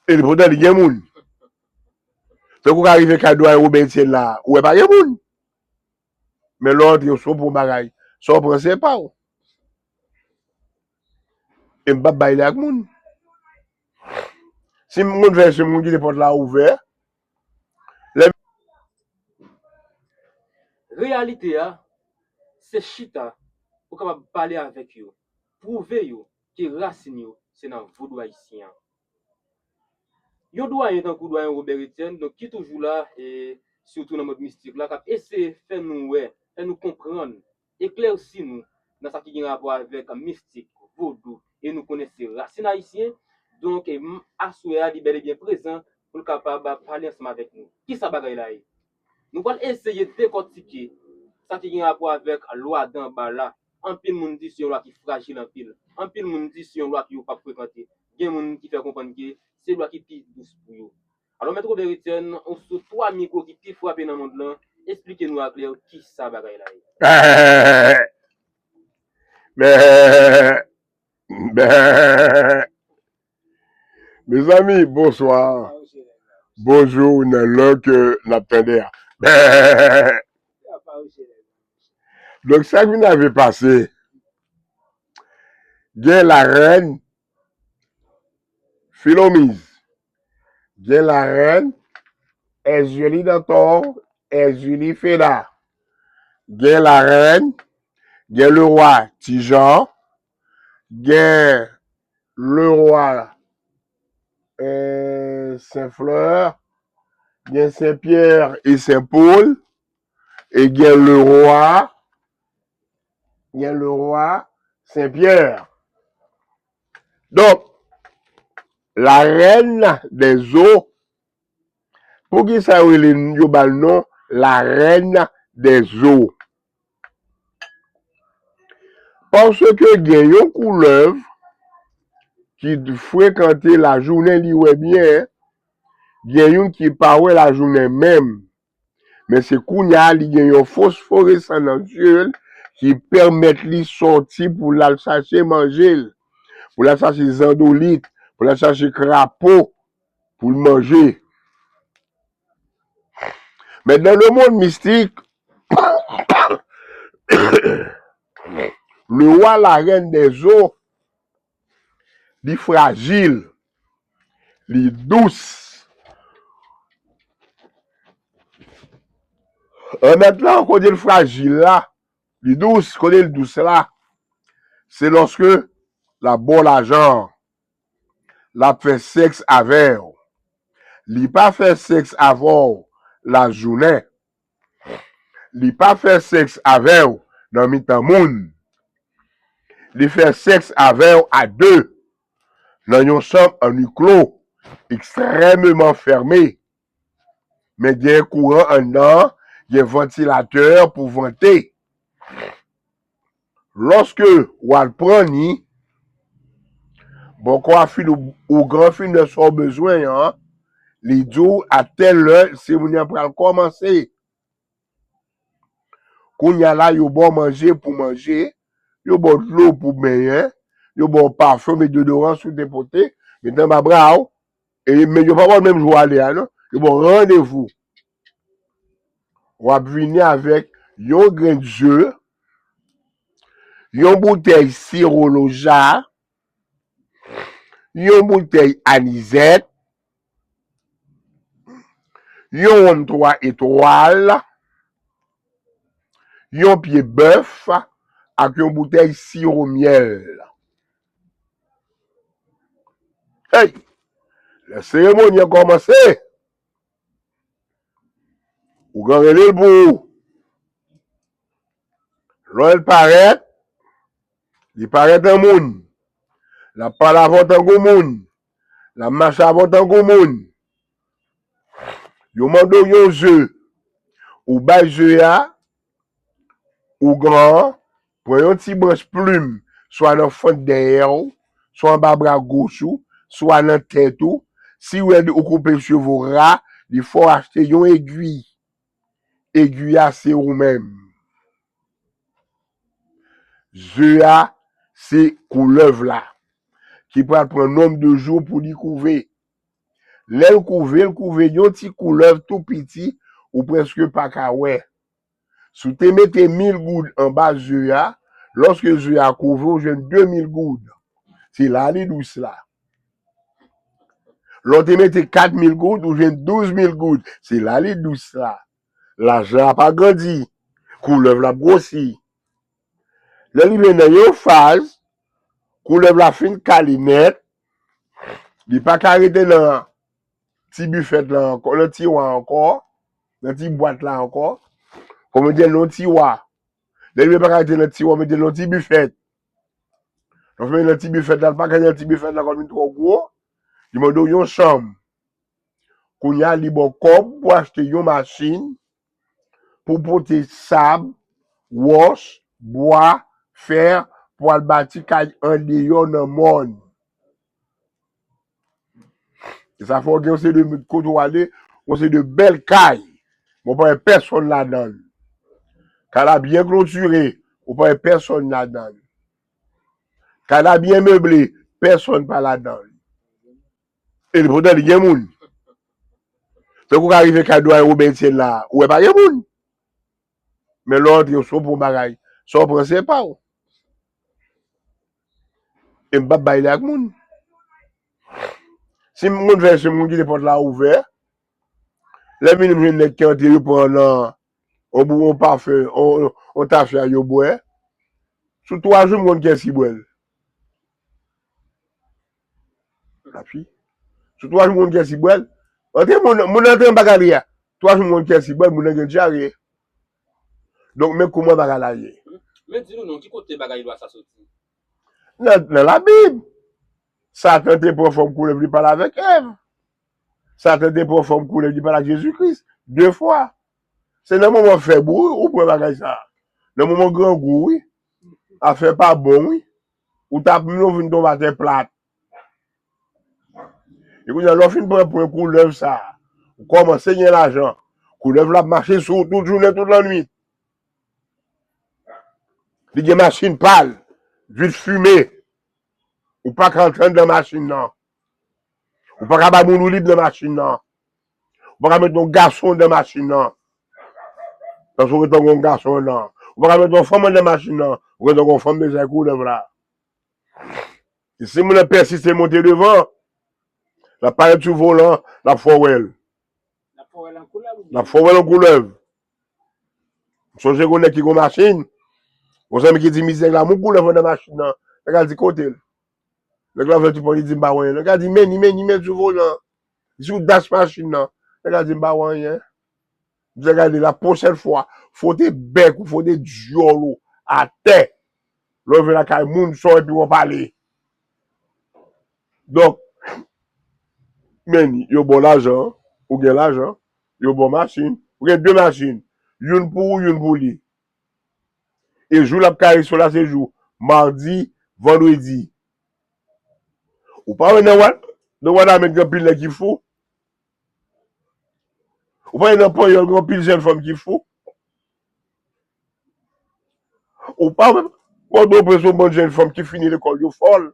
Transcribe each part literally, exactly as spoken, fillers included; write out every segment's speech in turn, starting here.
E poutan li gen moun. Tankou w ka rive kay Dwayen Wobè Etyèn la, ou wè pa gen moun. Men lè w antre, w sou pou yon bagay, sa w pran se pa w. E m p ap bay li ak moun. Si m konn fè, si m konn kite pòt la ouvè, lè Reyalite a, se chita pou kapab pale avèk yo, pwouve yo ke rasin yo se nan vodou ayisyen an. Yon dwayen tankou dwayen Robert Etienne, donk, ki toujou la, e sitou nan mond mistik la, k ap eseye fè nou wè, fè nou konprann, eklèsi nou nan sa ki gen rapò avèk mistik, vodou, e nou konnen se rasin ayisyen. Donk, e, m, aswè a, li bèl e byen prezan pou l kapab pale ansanm avèk nou. Kisa bagay la ye? Nou pral eseye dekòtike sa ki gen rapò avèk lwa danba la. Anpil moun di se yon lwa ki frajil anpil. Anpil moun di se yon lwa ke yo p ap frekante. Gen moun ki fè konprann ke se lwa ki pi dous pou yo. Alò, Mèt Robert Etienne, ou sou twa mikwo ki pi frape nan mond lan, esplike nou aklè kisa bagay la ye. Bè, bè. Mezanmi, bonswa. Bonjou, nan lè ke n ap tande a. Bè. Donk, sa k vin rive pase, gen larèn Filomiz, gen larèn Èzili Dantò, Èzili Feda, gen larèn, gen lerwa Tijan, gen lerwa, e, Sen Flè, gen Sen Pyè e Sen Pol, e gen lerwa, gen lerwa Sen Pyè. Donk, larèn dèzo, poukisa yo rele, yo ba l non larèn dèzo? Paske gen yon koulèv ki frekante lajounen, li wè byen, gen youn ki pa wè lajounen menm. Men se kounye a li gen yon fosforesan nan zye l ki pèmèt li sòti pou l al chache manje l, pou l al chache zandolit, pou l al chache krapo, pou l manje. Men dans le monde mystique, le roi, la reine des eaux, li frajil, li dous. Remèd lan, kote l frajil la, li dous, kote l dous la, se lòske l ap ba w lajan, l ap fè sèks avè w. Li pa fè sèks avè w lajounen. Li pa fè sèks avè w nan mitan moun. Li fè sèks avè w a de, nan yon chanm an huis clos ekstrèmeman fèmen. Men gen kouran anndan an, gen vantilatè pou vante. Lòske w al pran ni, bò kò a fin, ou, ougan fin fè sa w bezwen an, li di w a tèl lè seremoni an pral kòmanse. Kounye a la, yo ba w manje pou manje, yo ba w dlo pou benyen, yo ba w pafen, dezodoran si w te pote, met anba bra w, e, men yo pa ba w menm jou w ale a, non. Yo ba w randevou. W ap vini avèk yon grenn ze, yon boutèy siwo loja, yon boutèy anizèt, yon wonm twa etwal, yon pye bèf ak yon boutèy siwo myèl. Hey! Lè seremoni an kòmanse, ougan rele l pou ou. Lè l parèt, li parèt an moun. L ap pale avè w tankou moun. L ap mache avè w tankou moun. Yo mande w yon ze. Ou bay ze a, ougan an pran yon ti branch plim, swa nan fant dèyè w, swa anba bra goch ou, swa nan tèt ou. Si w wè ou koupe cheve w ra, li fè w achte yon egwi. Egwi a se ou menm. Ze a se koulèv la, ki pral pran nonb de jou pou li kouve. Lè l kouve, l kouve yon ti koulèv tou piti, ou prèske pa ka wè. Si w te mete mil goud anba ze a, lòske ze a kouve, ou jwenn de mil goud. Se la li dous la. Lè w te mete kat mil goud, ou jwenn douz mil goud. Se la li dous la. Lajan ap agrandi. Koulèv la ap gwosi. Lè li vin nan yon faz, koulèv la fin kale nèt, li pa ka rete nan ti bifèt la ankò, nan tiwa ankò, nan ti bwat la ankò. Fò mete l nan tiwa. Lè li pa ka rete nan tiwa, mete l nan ti bifèt. Lè w fin mete nan ti bifèt la, li pa ka nan ti bifèt la kòm li twò gwo. Li mande w yon chanm. Kounye a, li ba w kòb pou achte yon machin, pou pote sab, wòch, bwa, fè, pou al bati kay andeyò nan mòn. E sa fè w gen yon seri de kote w ale, yon seri de bèl kay. Bon, pa gen pèsonn ladan l. Kay la byen klotire, ou pa gen pèsonn ladan l. Kay la byen meble, pèsonn pa ladan l. E poutan li gen moun. Tankou ka rive kay Doyen Woben Etyèn la, ou wè pa gen moun. Men lè w antre, w sou pou bagay. Sa w pran, se pa w. E m p ap bay li ak moun. Si m konn fè, si m konn kite pòt la ouvè, lè vini m jwenn nèg ki antre, yo pran nan, on bou, on pafen, on, on tafya yo bwè. Sou twa jou, m konn kiyès ki bwè l. Lapi. Sou twa jou, m konn kiyès ki bwè l. Antre moun, moun antre anba gade a. Twa jou, m konn kiyès ki bwè l, moun nan gen dyare. Donk, men kouman bagay la ye. Men di nou non, ki kote bagay lwa sa soti? Nan, nan Labib. Satan te pran fòm koulèv, li pale avèk Èv. Satan te pran fòm koulèv, li pale ak Jezi Kris. De fwa. Se nan moman fèb ou, ou pran bagay sa. Nan moman grangou, wi. Afè pa bon, wi. Ou t ap menm vin tonbe atè plat. E kounye a, lè w fin pran pwen koulèv sa, ou kòmanse gen lajan. Koulèv la ap mache sou ou tout jounen, tout lannwit. Li gen machin pa l, vit fime. Ou pa ka antre anndan machin nan. Ou pa ka bay moun ou lib nan machin nan. Ou pa ka met yon gason anndan machin nan. Paske ou gentan gen yon gason anndan. Ou pa ka met yon fanm anndan machin nan. Ou gentan gen yon fanm bezwen koulèv la. E si moun nan pèsiste monte devan, l ap parèt sou volan, l ap fè w wè l. L ap fè w wè l an koulèv. L ap fè w wè l an koulèv. M sonje gon nèg ki gon machin. Gon zanmi ki di, "Mizè, la moun koulèv anndan machin nan." Nèg la di, "Kote l?" Nèg la ouvè ti pòt, li di, "M pa wè anyen." Nèg la di, "Men li, men li, men l sou volan. Li sou dach machin nan." Nèg la di, "M pa wè anyen." Mizè gade la, pwochèn fwa, fwote bèk ou, fwote dyòl ou atè. Lè w rive lakay moun, sò epi w pale. Donk, men yo ba w lajan, ou gen lajan, yo ba w machin, ou gen de machin, youn pou ou, youn pou li. E jou l ap karese w la, se jou madi, vandredi. Ou pa wè nan Wa-, nan Wanament gen anpil nèg ki fou? Ou pa wè nan Panyòl gen anpil jèn fanm ki fou? Ou pa wè Pòtoprens yon bann jèn fanm ki fini lekòl, yo fòl?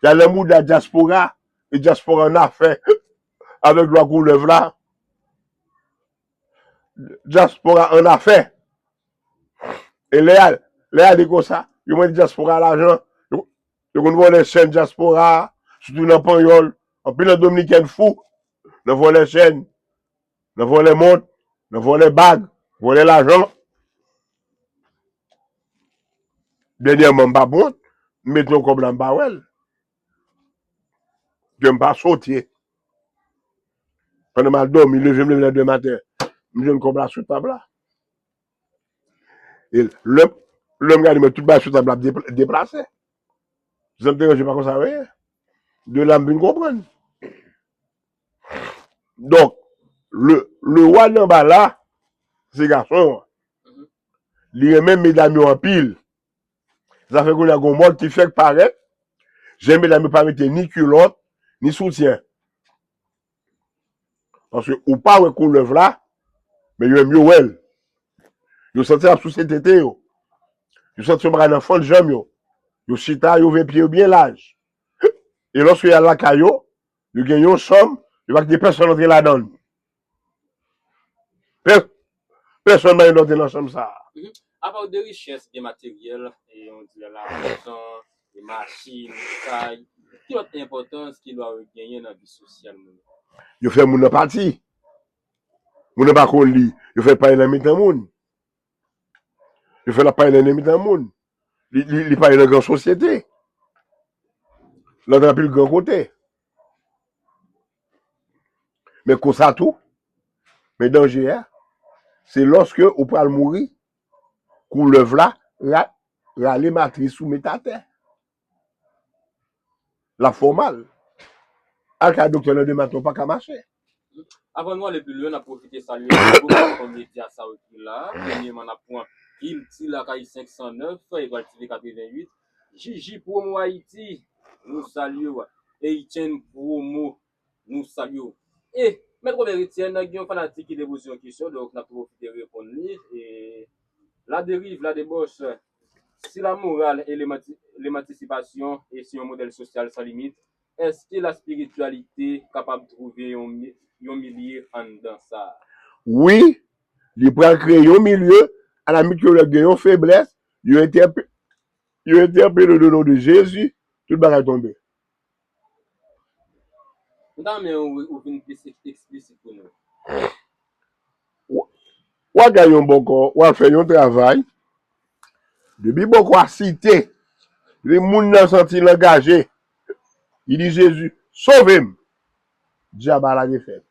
Y al nan mouda dyaspora, e dyaspora annafè avèk lwa koulèv la. Dyaspora annafè. E lè y al, lè y ale konsa, yo mande dyaspora lajan. Yo, yo konn vòlè chèn dyaspora, sitou nan Panyòl. Anpil nan Dominikèn fou nan vòlè chèn, nan vòlè mont, nan vòlè bag, vòlè lajan. Dènyèman, m pa wont, m mete yon kòb la, m pa wè l. Ke m pa sote. Pandan m al dòmi, leve m leve nan demen maten, m jwenn kòb la sou tab la. E lè, lè m gade, mwen tout bagay sou tab la ap depla-, deplase. Sa m te ranje pa konsa, wi. De la m vin konprann. Donk, le, le wa nan ba la, se gason an. Li renmen medam yo anpil. Sa fè kounye a gon mòd ki fèk parèt, jèn medam yo pa mete ni kilòt, ni soutyen. Paske ou pa wè koulèv la, men yo menm yo wè l. Yo santi l ap souse tete yo. Yo santi yon bagay nan fann janm yo. Yo chita, yo ouvè pye yo byen laj. E lòske y al lakay yo, yo gen yon chanm, Yo pa kite pèsonn antre ladan l. Pè- Pèsonn pa gen dwa antre nan chanm sa a. Apa de richès, byen materyèl, e on dirè lajan, e machin, kay, ki lòt enpòtans ki lwa yo genyen nan vi sosyal moun? Yo fè moun nan pati. Moun nan pa konn li. Yo fè l pale nan mitan moun. Yo fè l ap pale nan mitan moun. Li, li, li pale nan gran sosyete. L antre anpil gran kote. Men konsa tou, men danje a, se lòske ou pral mouri, koulèv la ra- rale matris ou met atè. L ap fè w mal. Al kay doktè nan demen maten, ou pa ka mache. Avan nou ale pi lwen, n ap pwofite salye tout patwon medya sa yo ki la. Premyeman, n ap pran Guilty Lakay senk san nèf, Etoile T V katrevenn uit, Jiji Promo Ayiti, nou salye w. Eichen Promo, nou salye w. E, Mèt Robert Etienne, gen yon fanatik ki te poze yon kesyon, donk n ap pwofite reponn li. E, La dérive, la débauche, si la morale et l'émanci- l'émancipation est un modèle social sans limite, èske la spirityalite kapab twouve yon, mi- yon milye anndan sa? Wi, li pral kreye yon milye, alamit ke lè gen yon feblès, yo entèpe- yo entèpele o non de Jezi, tout bagay tonbe. M ta renmen ou, ou vin plis eks- eksplisit pou nou. W a gade yon bòkò, w a fè yon travay. Depi bòkò a site, li moun nan santi l angaje. Li di Jezi, sove m. Dyab a lage fè l.